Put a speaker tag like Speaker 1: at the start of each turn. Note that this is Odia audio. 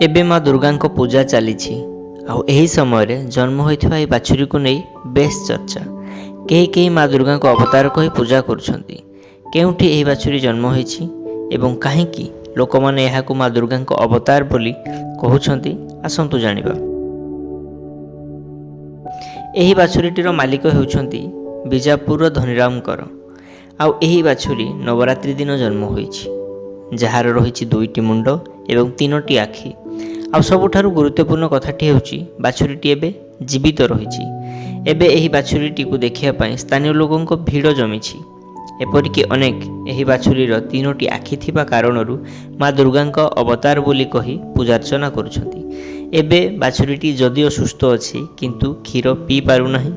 Speaker 1: ଏବେ ମା ଦୁର୍ଗାଙ୍କ ପୂଜା ଚାଲିଛି, ଆଉ ଏହି ସମୟରେ ଜନ୍ମ ହୋଇଥିବା ଏହି ବାଛୁରୀକୁ ନେଇ ବେଶ୍ ଚର୍ଚ୍ଚା। କେହି କେହି ମା ଦୁର୍ଗାଙ୍କ ଅବତାର କହି ପୂଜା କରୁଛନ୍ତି। କେଉଁଠି ଏହି ବାଛୁରୀ ଜନ୍ମ ହୋଇଛି ଏବଂ କାହିଁକି ଲୋକମାନେ ଏହାକୁ ମା ଦୁର୍ଗାଙ୍କ ଅବତାର ବୋଲି କହୁଛନ୍ତି, ଆସନ୍ତୁ ଜାଣିବା। ଏହି ବାଛୁରୀଟିର ମାଲିକ ହେଉଛନ୍ତି ବିଜାପୁରର ଧନୀରାମଙ୍କର, ଆଉ ଏହି ବାଛୁରୀ ନବରାତ୍ରି ଦିନ ଜନ୍ମ ହୋଇଛି, ଯାହାର ରହିଛି 2ଟି ମୁଣ୍ଡ ଏବଂ 3ଟି ଆଖି। ଆଉ ସବୁଠାରୁ ଗୁରୁତ୍ୱପୂର୍ଣ୍ଣ କଥାଟି ହେଉଛି, ବାଛୁରୀଟି ଏବେ ଜୀବିତ ରହିଛି। ଏବେ ଏହି ବାଛୁରୀଟିକୁ ଦେଖିବା ପାଇଁ ସ୍ଥାନୀୟ ଲୋକଙ୍କ ଭିଡ଼ ଜମିଛି। ଏପରିକି ଅନେକ ଏହି ବାଛୁରୀର 3ଟି ଆଖି ଥିବା କାରଣରୁ ମା ଦୁର୍ଗାଙ୍କ ଅବତାର ବୋଲି କହି ପୂଜାର୍ଚ୍ଚନା କରୁଛନ୍ତି। ଏବେ ବାଛୁରୀଟି ଯଦିଓ ସୁସ୍ଥ ଅଛି, କିନ୍ତୁ କ୍ଷୀର ପିଇ ପାରୁନାହିଁ।